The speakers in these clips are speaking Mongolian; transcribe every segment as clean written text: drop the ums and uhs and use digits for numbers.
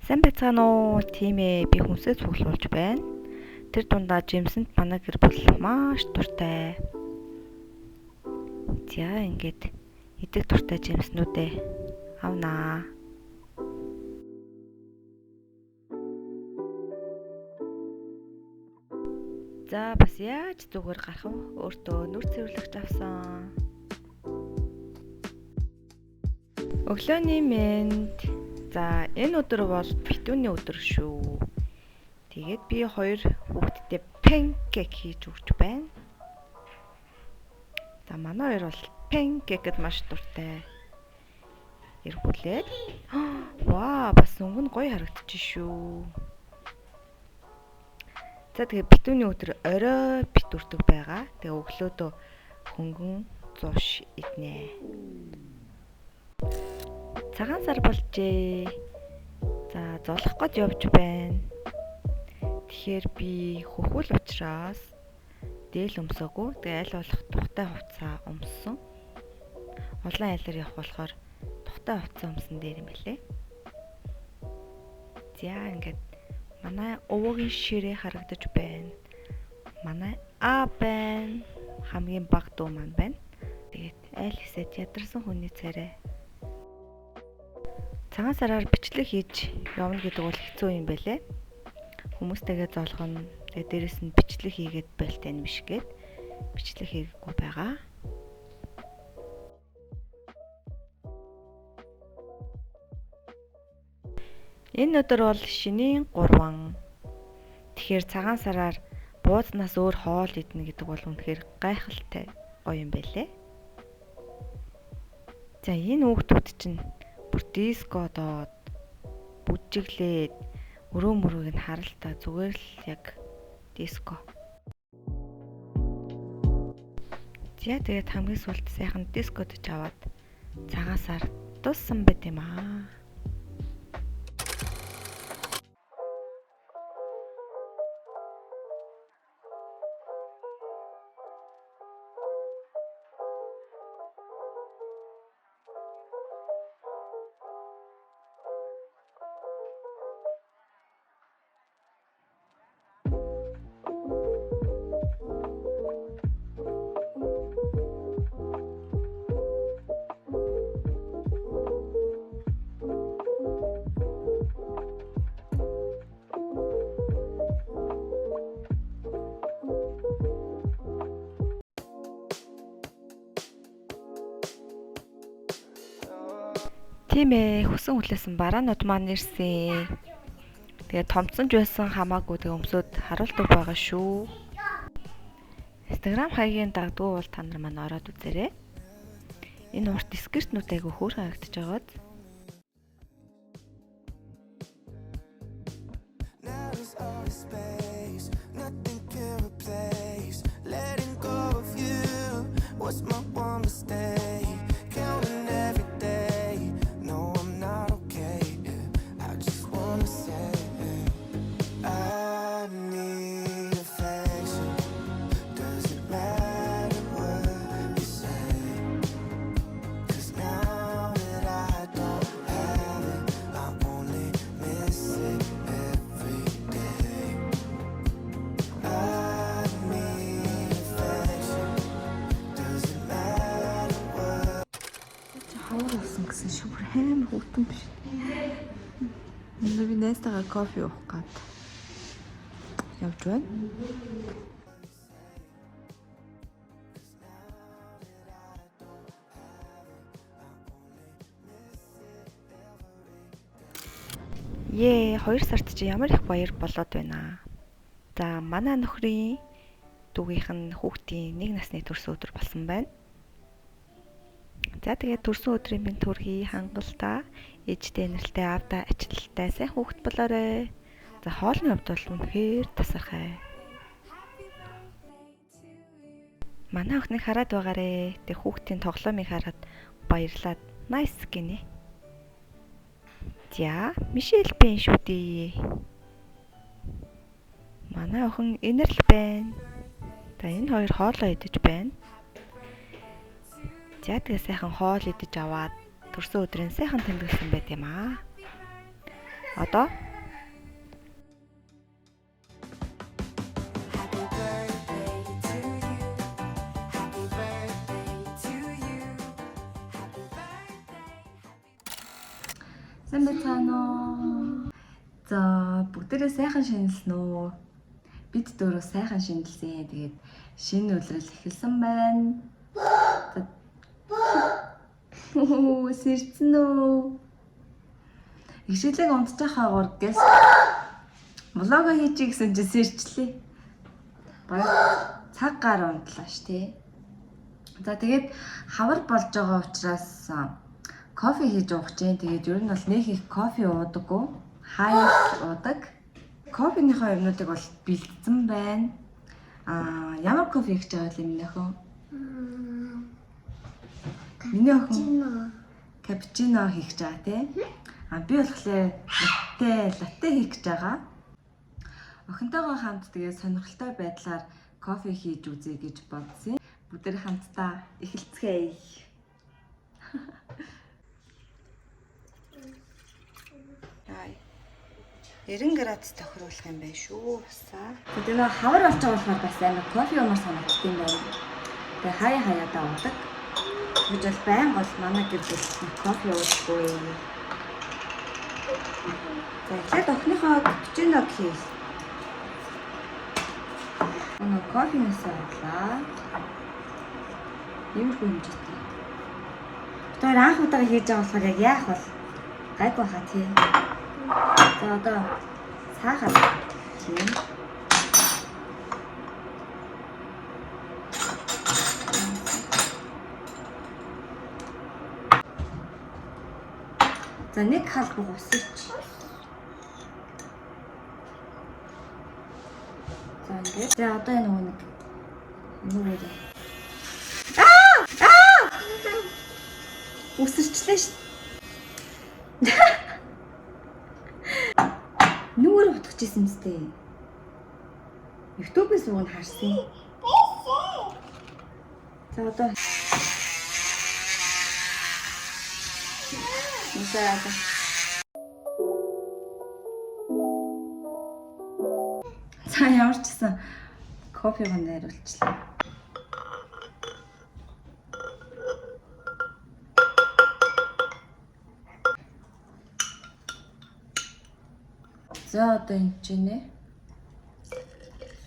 Сайн байцгаана уу? Тийм ээ, би хүнсээ цуглуулж байна. Тэр дундаа Жимсэнд манай гэр бүл маш дуртай. За ингээд идэх дуртай жимснүүдээ авнаа. За бас яаж зүгээр гарах вэ? Өөртөө нүр цэвэрлэгч авсан. Өглөөний мэнд. За энэ өдөр бол битүүний өдөр шүү. Тэгээд би хоёр хүүхэдтэй панкейк хийж өгч байна. За манай хоёр бол панкейкэд маш дуртай. Эргүүлээд. Ваа, бас өнгө нь гоё харагдчих шүү. За тэгээ битүүний өдөр орой битүүрдэг байгаа. Тэгээ өглөөдөө хөнгөн зууш иднэ. Цагаан сар болжээ. За золох гээд явж байна. Тэгэхээр би хөхүүл учраас дээл өмсөөгүй. Тэгээ аль болох тухтай хувцас өмссөн. Олон айлаар явах болохоор тухтай хувцас өмсөн дээр юм бэлээ. За ингээд манай овоогийн ширээ харагдаж байна. Манай А байна. Хамгийн бага дүү маань байна. Тэгээд айл хэсэд ядарсан хүний царай. Цагаан сараар бичлэг хийж явна гэдэг бол хэцүү юм байлээ. Хүмүүстэйгээ зоолгоно. Тэгээд дээрэс нь бичлэг хийгээд байлтай юм биш гээд бичлэг хийгээгүй байгаа. Энэ өдөр бол шинийн 3. Тэгэхээр цагаан сараар буузнаас өөр хоол идэнэ гэдэг бол үнэхээр гайхалтай гоё юм байлээ. За энэ хүүхдүүд чинь бүр дискодоод бүжиглээд өрөө мөрөөг нь харалтаа зүгээр л яг диско. За тэгээд хамгийн сүүлд сайхан дискодож аваад цагаан сар дууссан байт юм аа. Тийм ээ, хүсэн хүлээсэн бараанууд маань ирсэн. Тэгээ томцсон ч байсан хамаагүй тэгээ өмсөд харуулдаг байгаа шүү. Instagram хаягийн дагдгүй бол та нар маань ороод үзээрэй. Энэ урт скертнүүд айгүй хөөрхөн харагдаж байгаад. Гэсэн шиг бүр амар хөтөн биш. Өнөө би найзтайгаа кофе уух гад явж байна. Ее, 2 сард чи ямар их баяр болоод байна. За, манай нөхрийн дүүгийнх нь хүүхдийн 1 насны төрсөн өдөр болсон байна. За тэгээд төрсөн өдрийн минь төрхий хангалттай, ээжтэй нэртэй аавдаа ачлалтай сайн хүүхэд болоорой. За хоолны хувьд бол үнэхээр тасархай. Манай охиныг хараад байгаарэ. Тэг хүүхдийн тоглоомыг хараад баярлаад nice гинэ. За, Мишель бэн шүү дээ. Манай охин инэрл байна. За энэ хоёр хоолоо идэж байна. За тэгээ сайхан хоол идэж аваад төрсөн өдрийн сайхан тэмдэглэсэн байт юм аа. Одоо Happy birthday to you. Happy birthday to you. Happy birthday. Сайн байцгаана уу? За, бүгдээрээ сайхан шинэлсэн үү? Бид дөрөв сайхан шинэлсэн. Тэгээд шинэ үлрэл эхэлсэн байна. За. Хөө, сэрцэн үү? Ихшиглэг унтчих хаагур гэс влого хийчих гэсэн чи сэрчлээ. Бараг цаг гар унтлаа ш тий. За, тэгээд хавар болж байгаа учраас кофе хийж уух чинь. Тэгээд ер нь бол нэх их кофе уудаггүй. Хаяа уудаг. Кофеныхоо юмнуудыг бол бэлдсэн байна. Аа, ямар кофе хийж байгаа вэ миний охин? Миний охин капучино хийх гэж байгаа тий. А би болохоор латте хийх гэж байгаа. Охинтойгоо хамт тэгээд сонирхолтой байдлаар кофе хийж үзье гэж бодсон. Бүгд хамтдаа эхэлцгээе. Яа. 90 градус тохируулах юм байна шүү. Басаа. Тэгээд нөө хавар болж байгаа болохоор бас амар кофе уумар санагддаг юм байна. Тэгээ хаяа хаяадаа уудаг. Тэгж бол байнга бол манай гэр бүл кофе уудаггүй. За, эхлээд охиныхоо капучино хийх. Өнөө кофенээс авлаа. Иймэрхүү хэмжээтэй. Тэр анх удаага хийж байгаа болохоор яг яах бол гайгүй хаа тий. За, одоо сахар тийм. За, нэг халбаг ус ич. За, ингээд. За, одоо энэ нөгөө нэг нөгөө Аа! Аа! Үсэрчлээ ш. Нүгэр утгаж исэн мэт. YouTube-ийн сууг нь харсан. За, одоо За. За, ямар ч гэсэн кофег найруулчлаа. За, одоо энэ чинь нэ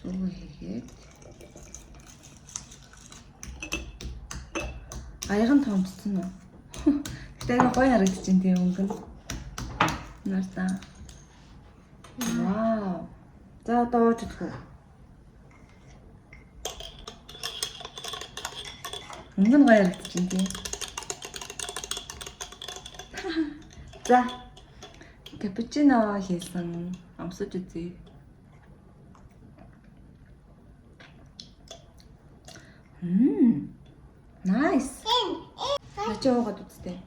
сүү хийгээд аяган томцсон уу? Гэтэ айгаа гоё харагдаж байна тийм өнгө нь. Нартаа. Вау. За, одоо ууж үзэх үү? Өнгө нь гоё харагдаж байна тийм. За. Капучино хийсэн. Амсаж үзье. Мм. Nice. Начи уугаад үзтээ.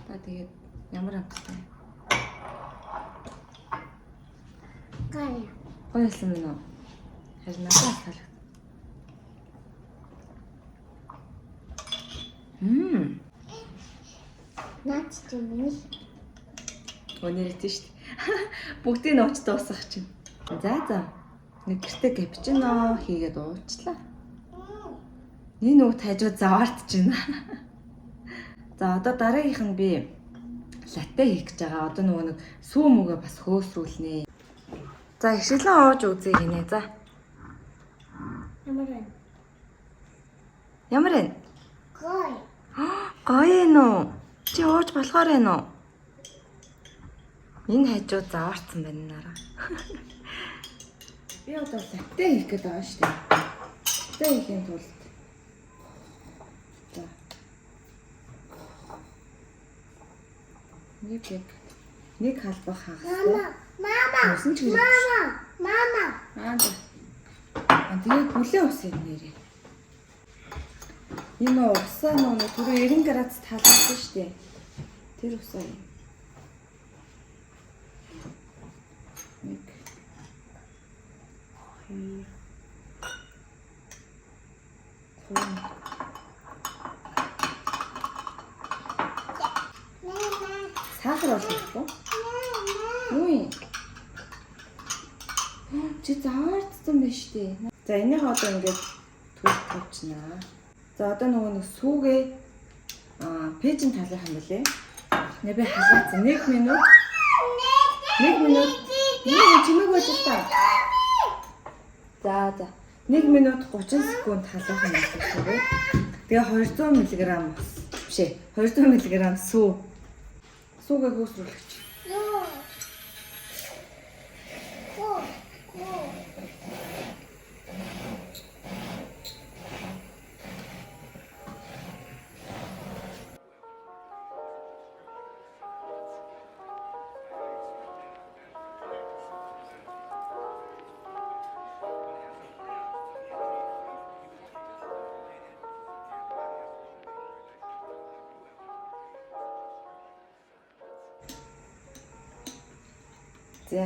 За, тэгээд ямар амттай. Гоё. Гоё байсан мэн үү? Харин надад таалагдав. Мм. Наач чи миний. Өнөртэй шүү дээ. Бүгдийг нь ууч дуусгах чинь. За за. Нэг гэртээ капучино хийгээд уучлаа. Нэг нүгт хажуу заваарт чинь. За, одоо дараагийнх нь би латте хийх гэж байгаа. Одоо нөгөө нэг сүү мүгэ бас хөөсрүүлнэ. За, ихшиглэн ууж үзье гинэ. За. Ямар байна? Ямар вэ? Гоё. Гоё ээ нүү. Чи ууж болохоор ээ нүү. Энэ хажуу заваарцсан байна нараа. Би одоо латте хийх гээд байгаа шүү дээ. Латте хийхин тулд за. Нэг яг нэг халбах хагастай. Мама, мама. Усан ч хэрэг. Мама, мама. Аа, за. Аа, тэгээд бүлээ ус юм нэрээ. Энэ усаа нөгөө түрүү 90 градус талуулсан шүү дээ. Тэр усаа юм. Нэг. Хоёр. Гурав. Мама. Сахар болохгүй. Мама. Юу юм? Чи заваардсан байж тээ. За энийх одоо ингээд түр тавьчихнаа. За одоо нөгөө нэг сүүгээ пэйжин талынх юм бэлээ. Нэ би халаацсан. 1 минут. 1 минут. Нэг чимээг байж та. За за. 1 минут 30 секунд халаах юм байна сүүгээ. Тэгээ 200 мг ус. Биш ээ. 200 мг сүү. Сүүгээ хөөсрүүлэгч. Юу. Ко. Ко. За.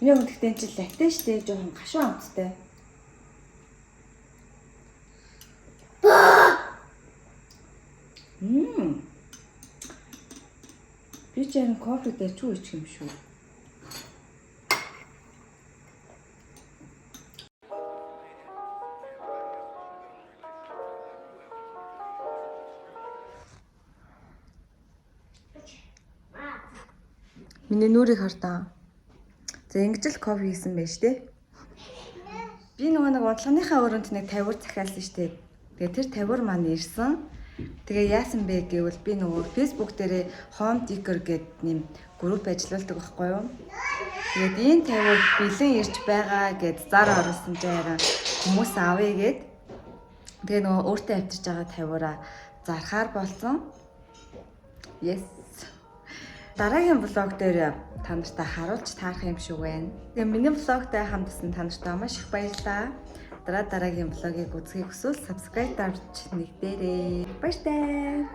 Миний хүн гэхдээ чи латте штэ жоохон гашуун амттай. Мм. Би ч харин кофе дайчгүй ичих юм шүү. Миний нүрийг хартаа. За ингэж л кофе хийсэн байж тээ. Би нөгөө нэг удалганыхаа өрөөнд нэг тавиур захиалсан штэ. Тэгээ тэр тавиур маань ирсэн. Тэгээ яасан бэ гэвэл би нөгөө Facebook дээрээ Home Decor гэдэг нэм групп ажиллаулдаг байхгүй юу? Тэгээд энэ тавиур бэлэн ирж байгаа гэд зар оруулсан чинь харин хүмүүс авъя гэд. Тэгээ нөгөө өөртөө авчирч байгаа тавиураа зархаар болсон. Yes. Дараагийн влог дээр та нартай харуулж таарах юм шиг байна. Тэгээ миний влогтой хамтсан та нартай маш их баярлалаа. Дараа дараагийн влогийг үзэхийг хүсвэл subscribe дарж нэгдээрэй. Баяртай.